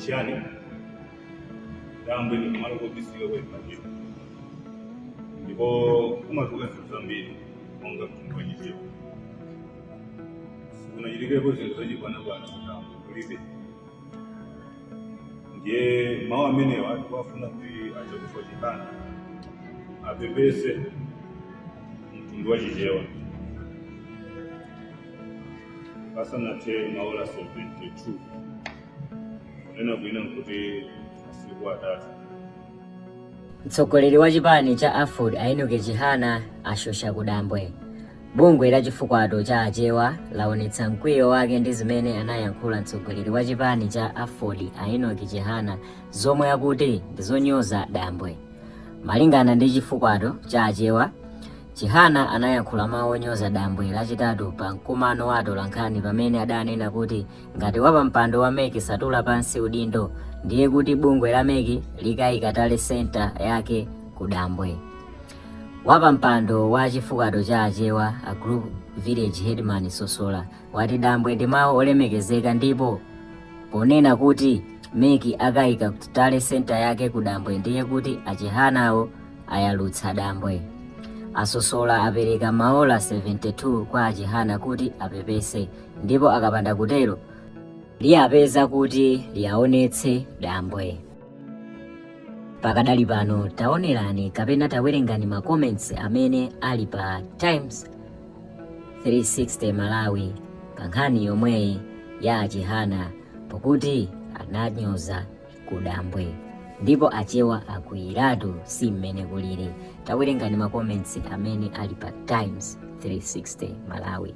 Nchiyani? Dambwe ndi kumalo kobisika kwa ife ndipo kumatuluka zinthu zambiri monga mtundu wa Chichewa. Sikunachitikepo zinthu zachibwanabwana kudambwe kulibe. Ndiye mawu amenewa tikuwafuna kuti a Chakufwa Chihana apepese mtundu wa Chichewa pasanathe maola 72, kunena kwina nkuti masiku 3. Mtsogoleri wa chipani cha Aford a Enock Chihana ashosha kudambwe. Bungwe la chifukwato cha Achewa laonetsa mkwiyo wake ndi zimene anayankhula mtsogoleri wa chipani cha Aford a Enock Chihana zomwe akuti ndi zonyoza dambwe. Malingana ndi chifukwato cha Achewa, Chihana anayankhula mawu onyoza dambwe Lachitatu pa mkumano wa atolankhani pamene adanena kuti ngati wapampando wa mec satula pansi udindo ndiye kuti bungwe la mec likayika tally centre yake ku dambwe. Wapampando wa chifukato cha Achewa a Group Village Headman Sosola wati dambwe ndi mawu olemekezeka ndipo ponena kuti mec akayika tally centre yake ku dambwe ndiye kuti a Chihanawo ayalutsa dambwe. A Sosola apereka maola 72 kwa a Chihana kuti apepese ndipo akapanda kutero liyapeza kuti liyaonetse dambwe. Pakadali pano taonerani kapena tawerengani ma comments amene ali pa Times 360 Malawi pa nkhani yomweyi ya a Chihana pokuti ananyoza kudambwe ndipo Achewa akwiyiratu si mmene kulili. Tawerengani ma comments amene ali pa Times 360 Malawi.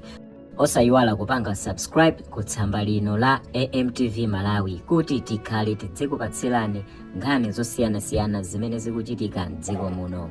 Osayiwala kupanga subscribe ku tsamba lino la AMTV Malawi kuti tikhale tidzikupatsirani nkhani zosiyanasiyana zimene zikuchitika mdziko muno.